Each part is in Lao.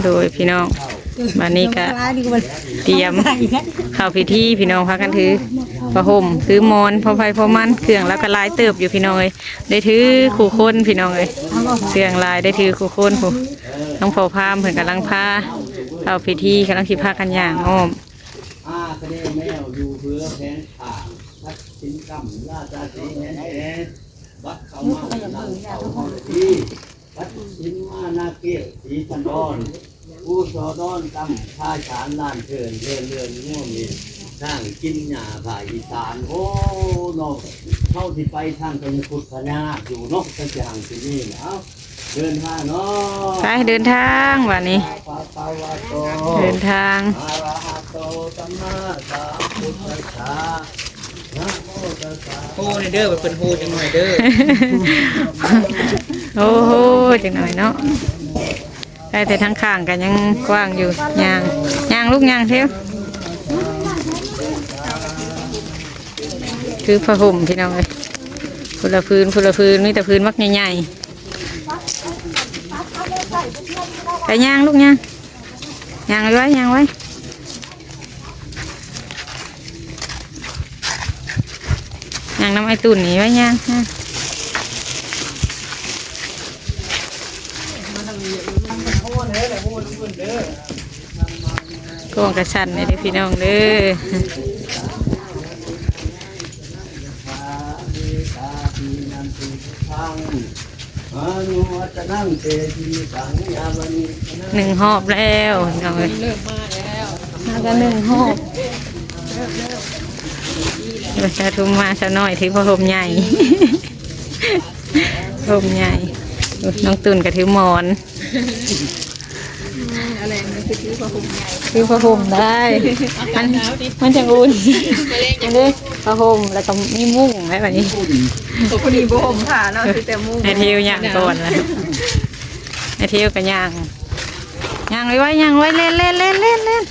ໂດຍພີ່ນ້ອງ ບາດນີ້ກະຕຽມເຂົ້າພິທີ ພີ່ນ້ອງພາກັນຖືຜ້າຫົ່ມ ຖືໝອນ ພໍໃຜພໍມັນ ເຄື່ອງລາວກະຫຼາຍເຕີບຢູ່ພີ່ນ້ອງເອີຍ ໄດ້ຖືຄູ່ຄົນພີ່ນ້ອງເອີຍ ເຄື່ອງຫຼາຍ ໄດ້ຖືຄູ່ຄົນພຸ້ນ ທັງພໍ່ພາມເພິ່ນກຳລັງພາເຂົ້າພິທີ ກຳລັງຊິພາກັນຍ່າງອ້ອມ ອາຄະເນແມວຢູ່ເຮືອແພງຂ້າງ ທັດສິນກຳລາຊາສີແມ່ນແອ ບັດເຂົ້າມາໃນເຂົ້າຫ້ອງພິທີ ພັດສິນມານາເກດ ສີພັນດອນ ອູສອດອນກຳ ພາສານລານເທີນ ເດີນເຮືອນງົວເມນ ຊ້າງກິນຫຍ້າພາກອີສານ ໂອ້ ເນາະ ເຮົາຊິໄປທາງພະຍາຄຸດພະຍານາກຢູ່ເນາະ ຈັກຊິຮັ່ງຊິມີນະ ເອົາ ເດີນທາງເນາະ ໄປເດີນທາງບາດນີ້ ພະຄະວະໂຕ ເດີນທາງ ອະລະຫະໂຕ ສຳມາສຳພຸດທັດສະ ໂອ້ ນີ້ເດີ ເພິ່ນໂຮຈັກໜ່ອຍເດີ ໂອ້ໂຫ ຈັກໜ່ອຍເນາະ ໄດ້ແຕ່ທາງຂ້າງກໍຍັງກວ້າງຢູ່ ຍ່າງ ຍ່າງລູກຍ່າງເທວ ຄືຜ້າຫົ່ມພີ່ນ້ອງເອີຍ ຄົນລະພື້ນ ຄົນລະພື້ນ ມີແຕ່ພື້ນບັກໃຫຍ່ໆ ໄປຍ່າງລູກຍ່າງ ຍ່າງໄວໆ ຍ່າງໄວໆ ຍ່າງນຳອ້າຍຕຸ່ນນີ້ໄວຍ່າງ ກ້ອງກະສັ່ນແດ່ເດີພີ່ນ້ອງເດີ ອາຍຸວັດຕະນັງເຕ ຊີວິດຕັງ ຍາວະນິ ໜຶ່ງຮອບແລ້ວພີ່ນ້ອງເອີຍ ເລີ່ມມາແລ້ວ ມາກັນໜຶ່ງຮອບ ສາທຸມາ ສາວນ້ອຍຖືຜ້າຫົ່ມໃຫຍ່ ຫົ່ມໃຫຍ່ ນ້ອງຕຸ່ນກໍຖືໝອນ ອືມ ອາແລງມັນຄືຖືຜ້າຫົ່ມໃຫຍ່ ຖືຜ້າຫົ່ມໄດ້ ມັນ ມັນຈັ່ງອຸ່ນ ອັນນີ້ຜ້າຫົ່ມ ແລ້ວກໍມີມຸ້ງໄດ້ບັດນີ້ ໂອ້ ພໍດີບໍ່ຫົ່ມຜ້າເນາະ ຄືແຕ່ມຸ້ງ ໄອ້ທິວຍ່າງກ່ອນລະ ໄອ້ທິວກໍຍ່າງ ຍ່າງໄວໆ ຍ່າງໄວ ແລ່ນ ແລ່ນ ແລ່ນ ແລ່ນ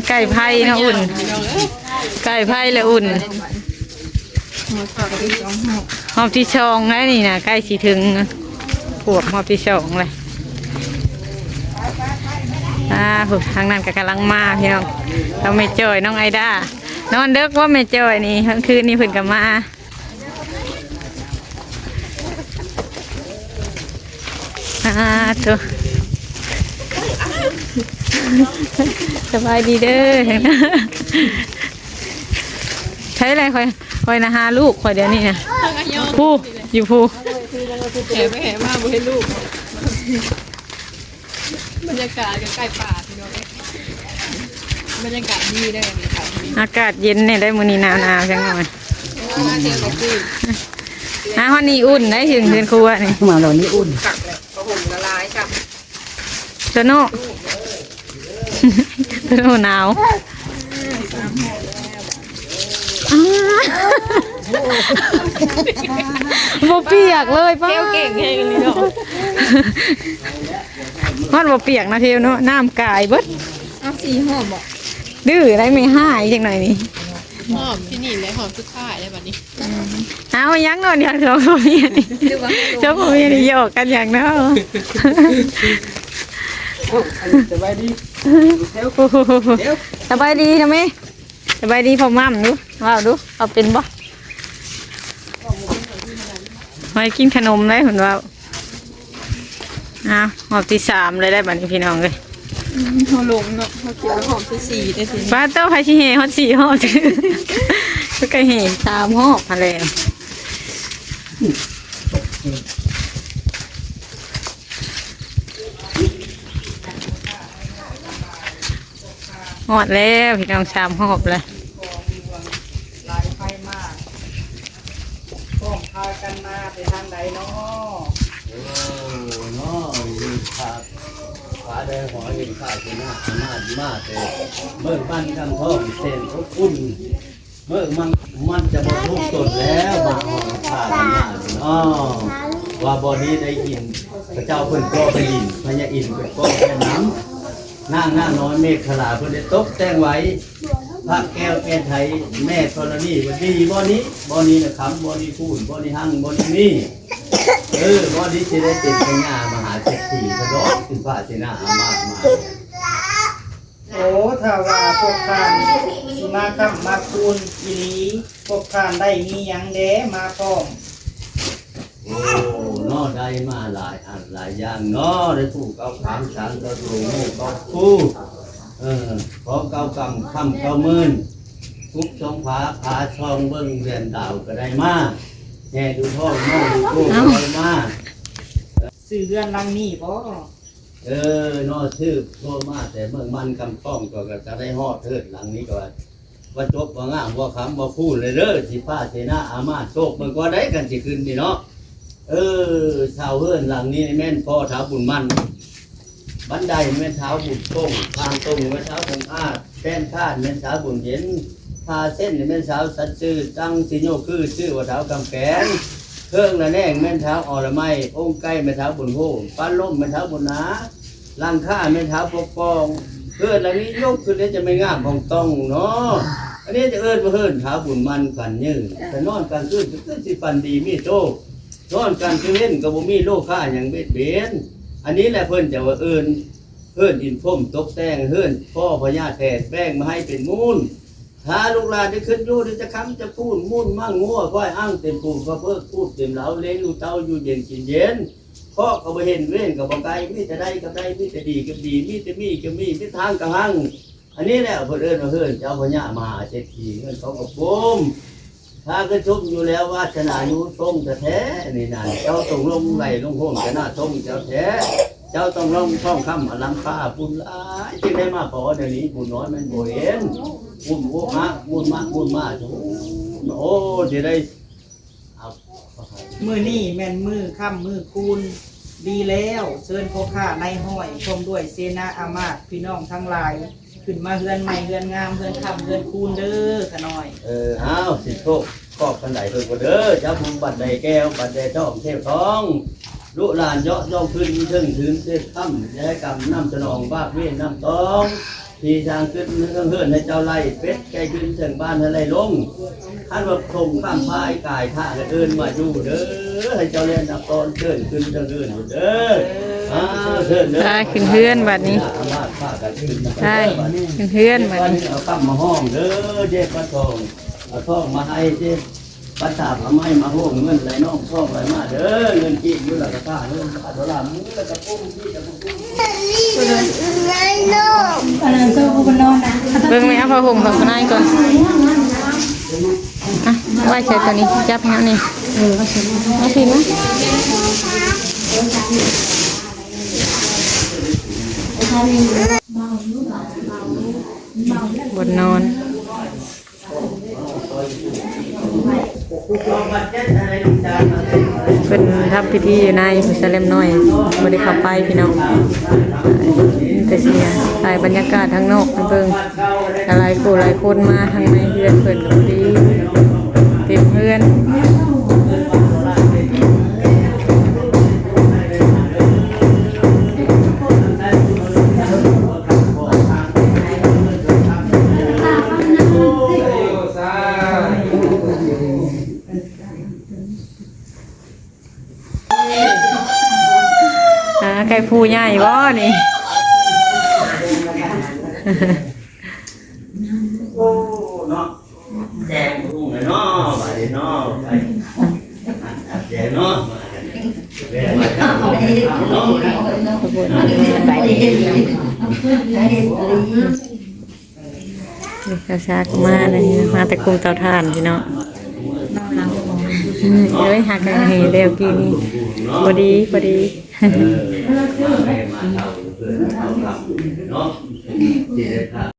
ໃກ້ໄຟເນາະ ອຸ່ນ ໃກ້ໄຟແລ້ວອຸ່ນ ຮອບທີສອງແລ້ວນີ້ນະ ໃກ້ຊິເຖິງ ຂວບຮອບທີສອງແລ້ວ ອາ ທາງນັ້ນກໍກຳລັງມາພີ່ນ້ອງ ກັບແມ່ຈ້ອຍ ນ້ອງໄອດາ ນອນເດິກບໍ່ແມ່ຈ້ອຍນີ້ ກາງຄືນນີ້ເພິ່ນກໍມາ ອາ ໂທ ສະບາຍດີເດີ ໃສລະ ຂ້ອຍ ຂ້ອຍນະຫາລູກຂ້ອຍດຽວນີ້ນະ ຜູ້ ຢູ່ຜູ້ ແຫ່ໄປແຫ່ມາບໍ່ເຫັນລູກ ບັນຍາກາດກໍໃກ້ປ່າພີ່ນ້ອງເອີຍ ບັນຍາກາດດີເດີ ອາກາດເຢັນແດ່ໄດ໋ ມື້ນີ້ໜາວໆ ຈັກໜ່ອຍ ໂອ້ ມາເທື່ອກໍຄື ອາ ຮອດນີ້ອຸ່ນໄດ໋ ເຮືອນ ເຮືອນຄົວນີ້ ມາດອນນີ້ອຸ່ນ ຄັກແຫຼະ ຜ້າຫົ່ມກໍຫຼາຍຄັກ ໂຕໂນ່ ໂຕໂນ່ໜາວ ບໍ່ປຽກເລີຍ ປ້າ ເທວເກັ່ງແຮງອີ່ຫຼີເນາະ ຮອດບໍ່ປຽກນະເທວເນາະ ນ້ຳກາຍເບິດ ເອົາສີ່ຮອບບໍ່ ດື້ໄດ້ ແມ່ຮ້າຍຈັກໜ່ອຍນີ້ ຮອບທີ່ນີ້ແຫຼະ ຮອບສຸດທ້າຍແລ້ວບັດນີ້ ເອົາຫຍັງເນາະ ດຽວສອງຜົວເມຍນີ້ ສອງຜົວເມຍນີ້ຫຍອກກັນຫຍັງເນາະ ສະບາຍດີ ດຽວ ສະບາຍດີນະແມ່ ສະບາຍດີພໍ່ໝ່ຳດູ ເວົ້າດູ ເວົ້າເປັນບໍ່ ໄວ້ກິນຂະໜົມໄດ໋ ເພິ່ນເວົ້າ ອ້າວ ຮອບທີສາມເລີຍໄດ໋ບັດນີ້ພີ່ນ້ອງເອີຍ ອືມ ເຮົາລົງເນາະ ເຮົາກຽວຮອບທີສີ່ໄດ້ຊິ ປາໂຕ ໃຜຊິແຫ່ຮອດສີ່ຮອບ ເພິ່ນກໍແຫ່ສາມຮອບຫັ້ນແຫຼະ ຮອດແລ້ວພີ່ນ້ອງ ສາມຮອບແລ້ວ ໄລ່ໄຟມາ ພ້ອມພາກັນມາແຕ່ທາງໃດນໍ? ເອີ ເນາະ ເຫັນຂາ ຂາໄດ້ຫອຍ ເຫັນຂາເຫັນໜ້າ ມາ ມາແຕ່ເບິ່ງບ້ານຄຳທອງ ແສນອົບອຸ່ນ ເບິ່ງມັນ ມັນຈະບໍ່ທຸກຕົນແລ້ວ ມາຮອດຂ້າມາເນາະ ວ່າບໍ່ດີໄດ້ຍິນ ພະເຈົ້າເພິ່ນກໍໄປຫຼິ້ນ ພະຍາອິນເພິ່ນກໍໄປນຳ ນາງ ນາງນ້ອຍເມຂະລາເພິ່ນໄດ້ຕົກແຕ່ງໄວ້ ພະແກ້ວແກ່ໄຂ ແມ່ທໍລະນີ ວ່າດີບໍ່ນີ້ ບໍ່ນີ້ນະຄຳ ບໍ່ນີ້ຄູນ ບໍ່ນີ້ຮັ່ງ ບໍ່ນີ້ມີ ເອີ ບໍ່ນີ້ຊິໄດ້ເປັນພະຍາມະຫາເສດຖີຊະດອກ ເປັນພະເສນາອາມາດມາ. ໂອ້ ຖ້າວ່າພວກທ່ານຊິມາຄ້ຳມາຄູນອີ່ຫຼີ ພວກທ່ານໄດ້ມີຫຍັງແດ່ມາພ້ອມ? ໂອ້ ເນາະ ໄດ້ມາຫຼາຍອັນຫຼາຍຢ່າງເນາະ ໄດ້ຜູ້ເກົ່າຄາມສາງເກົ່າໂຕ ໝູ່ເກົ່າຄູ່ ເອີ ຂອງເກົ່າກຳ ຄຳເກົ່າໝື່ນ ກຸບສອງຝາ ຝາຊອງເບິ່ງເດືອນດາວກໍໄດ້ມາ ແຫ່ດູທອງ ໝໍດູໂກກໍໄດ້ມາ. ເອົ້າ ຊື້ເຮືອນຫຼັງນີ້ບໍ່? ເອີ ເນາະ ຊື້ໂທມາແຕ່ເມືອງມັນຄຳຂອງ ກໍ ກໍຈະໄດ້ຮອດເທີດຫຼັງນີ້ກໍວ່າ ວ່າຈົບ ວ່າງາມ ວ່າຄຳ ວ່າຄູນເລີຍເດີ ຊິພາເສນາອາມາດໂຊກເບິ່ງກ່ອນໄດ໋ ຄັນຊິຂຶ້ນນີ້ເນາະ. ເອີ ເຊົ່າເຮືອນຫຼັງນີ້ແມ່ນພໍ່ທ້າວບຸນໝັ້ນ ບັນໄດແມ່ນທ້າວບຸນຕົງ ທາງຕົງແມ່ນທ້າວຄົງອາດ ແປ້ນຄານແມ່ນທ້າວບຸນເຢັນ ຜ້າເສັ້ນນີ້ແມ່ນທ້າວສັດຊື່ ຕັ່ງຊິໂຍຄືຊື່ວ່າທ້າວຄຳແປງ ເຄື່ອງລະແນງແມ່ນທ້າວອໍລະໄມ ອົງໄກ່ແມ່ນທ້າວບຸນໂຮມ ປາລົມແມ່ນທ້າວບຸນນາ ຫຼັງຄາແມ່ນທ້າວປົກປ້ອງ ເຮືອນຫຼັງນີ້ຍົກຂຶ້ນແລ້ວຈະແມ່ນງາມຂອງຕ້ອງເນາະ. ອັນນີ້ຈະເອີ້ນວ່າເຮືອນທ້າວບຸນໝັ້ນຂວັນຍືນ ແຕ່ນອນກາງຄືນກໍຄືຊິຝັນດີມີໂຊກ ນອນກາງຄືນກໍບໍ່ມີໂລຄາຫຍັງບຽດບຽນ. ອັນນີ້ແຫຼະເພິ່ນຈະວ່າເອີ້ນເຮືອນອິນພົມຕົກແຕ່ງ ເຮືອນພໍ່ພະຍາແຖດແບ່ງມາໃຫ້ເປັນມູນ ຖ້າລູກຫຼານໄດ້ຂຶ້ນຢູ່ ໄດ້ຈະຄຳຈະຄູນ ມູນມັງງົວ ຄວາຍອັ່ງເຕັມພູ ກະເພີກພູດເຕັມເລົາ ລ້ຽງລູກເຕົ້າຢູ່ເຢັນກິນເຢັນ ເຄາະກໍບໍ່ເຫັນ ເວນກໍບໍ່ໄກ ມີແຕ່ໄດ້ກັບໄດ້ ມີແຕ່ດີກັບດີ ມີແຕ່ມີກັບມີ ມີທາງກັບຮັ່ງ. ອັນນີ້ແຫຼະເພິ່ນເອີ້ນວ່າເຮືອນເຈົ້າພະຍາມະຫາເສດຖີ ເຮືອນຂອງກະໂປມ. ຖ້າຄືຊົມຢູ່ແລ້ວ ວາສະໜາຢູ່ຊົງແທ້ໆ ນີ້ນະ ເຈົ້າຕ້ອງລົງໄຫຼລົງໂຮມຊະນະຊົງເຈົ້າແທ້ ເຈົ້າຕ້ອງລົງທອງຄຳອາລຳຄ່າ ບຸນຫຼາຍຈຶ່ງໄດ້ມາພໍແນວນີ້ ບຸນນ້ອຍມັນບໍ່ເຫັນ ບຸນໂອຮະ ບຸນມະບຸນມາ ໂອ້ ຊິໄດ້ ມື້ນີ້ແມ່ນມື້ຄ້ຳມື້ຄູນ ດີແລ້ວ ເຊີນພໍ່ຄ້ານາຍຮ້ອຍ ພ້ອມດ້ວຍເສນາອາມາດ ພີ່ນ້ອງທັງຫຼາຍ ຂຶ້ນມາເຮືອນໃໝ່ເຮືອນງາມ ເຮືອນຄ້ຳເຮືອນຄູນເດີຂະນ້ອຍ. ເອີ ອ້າວ ຊິໂຊກຂອບປານໃດເບິ່ງກ່ອນເດີ ຈັບບັດໃດແກ້ວ ບັດໃດທອງ ເຊບທອງ ລູກຫຼານເຍາະຍ່ອງຂຶ້ນເທິງທຶນເສດຄຳ ຢ່າໃຫ້ກຳນຳສະໜອງ ບາບເວນນຳຕອງ ທີ່ສ້າງຂຶ້ນເທິງເຮືອນໃຫ້ເຈົ້າໄລ່ ເປັດໄກ່ຂຶ້ນເທິງບ້ານໃຫ້ໄລ່ລົງ ຄັນວ່າສົງຄາມພາຍກາຍທາດ ໃຫ້ເອີ້ນມາຢູ່ເດີ ໃຫ້ເຈົ້າແລ່ນນຳຕອນເຊີນຂຶ້ນເທິງເຮືອນພຸ້ນເດີ. ອ້າວ ເຊີນເດີ ໄປຂຶ້ນເຮືອນບັດນີ້ ອາມາດພາກັນຂຶ້ນ ໄປຂຶ້ນເຮືອນບັດນີ້ ເອົາຄຳມາຫ້ອງເດີ ເດັກມາທອງ ເອົາທອງມາໃຫ້ເດ້ ປະສາບເອົາໄມ້ມາໂຮມ ເງິນໄຫຼນອງທອງໄຫຼມາເດີ ເງິນກີບຢູ່ລະກະຕາ ເງິນບາດໂດລາ ມື້ລະກະປຸ້ງ ທີ່ລະກະປຸ້ງ. ເບິ່ງແມ່ ເອົາຜ້າຫົ່ມເຂົ້າຂ້າງໃນກ່ອນ ອ່ະ ໄວ້ໃສ່ຕົວນີ້ ຈັບໃຫ້ເຮົານີ້ ເອີ ເອົາໃສ່ ເອົາໃສ່ມາ ບ່ອນນອນ. ເພິ່ນທຳພິທີຢູ່ໃນສະແລມນ້ອຍ ບໍ່ໄດ້ເຂົ້າໄປພີ່ນ້ອງ ມີແຕ່ສຽງ ຖ່າຍບັນຍາກາດທາງນອກໃຫ້ເບິ່ງ ຫຼາຍຜູ້ຫຼາຍຄົນມາທາງໃນເຮືອນເພິ່ນກໍພໍດີ ເຕັມເຮືອນ. ອ່າ ໄກ່ຜູ້ໃຫຍ່ບໍ່ນີ້? ໂອ້ ເນາະ ແດງຮຸ່ງເລີຍເນາະ ບາດນີ້ເນາະ ແດງເນາະ ເນາະ ນີ້ ຊາຊາກໍມາເລີຍ ມາແຕ່ກຸ່ມເຕົາຖ່ານພີ່ນ້ອງ. ອືມ ເອີຍ ຫາກະໃຫ້ແລ້ວກີ້ນີ້ ພໍດີ ພໍດີ.